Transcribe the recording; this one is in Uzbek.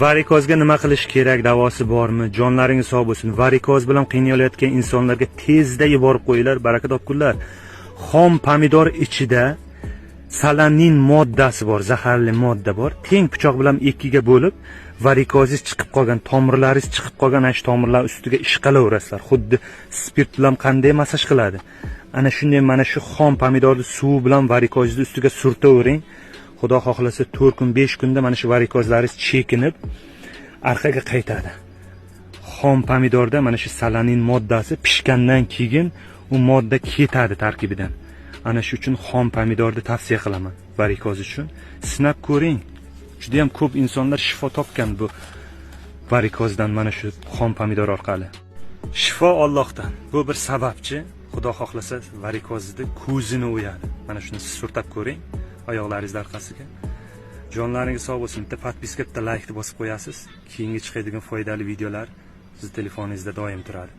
Varikozga nima qilish kerak, davosi bormi? Jonlaringiz sog' bo'lsin. Varikoz bilan qiynalayotgan insonlarga tezda yuborib qo'yinglar, baraka topkunlar. Xom pomidor ichida solanin moddasi bor, zaharli modda bor. Teng pichoq bilan ikkiga bo'lib, varikozingiz chiqib qolgan, tomirlaringiz chiqib qolgan, ana shu tomirlar ustiga ishqalaverasizlar. Xuddi spirt bilan qanday massaj qiladi? Ana shunday mana shu xom pomidorni suvi bilan varikozingizni ustiga surtavering. Xudo xohlasa 4 kun, 5 kunda mana shu varikozlaringiz chekinib orqaga qaytadi. Xom pomidorda mana shu solanin moddasi pishgandan keyin u modda ketadi tarkibidan. Ana shu uchun xom pomidorni tavsiya qilaman varikoz uchun. Sinab ko'ring. Juda ham ko'p insonlar shifo topgan bu varikozdan mana shu xom pomidor orqali. Shifo Allohdan. Bu bir sababchi. Xudo xohlasa varikozni ko'zini o'yadi. Mana shuni surtab ko'ring oyoqlaringizni orqasiga. Jonlaringiz sog' bo'lsin. Bitta подписка, bitta laykni bosib qo'yasiz. Keyingi chiqadigan foydali videolar siz telefoningizda doim turadi.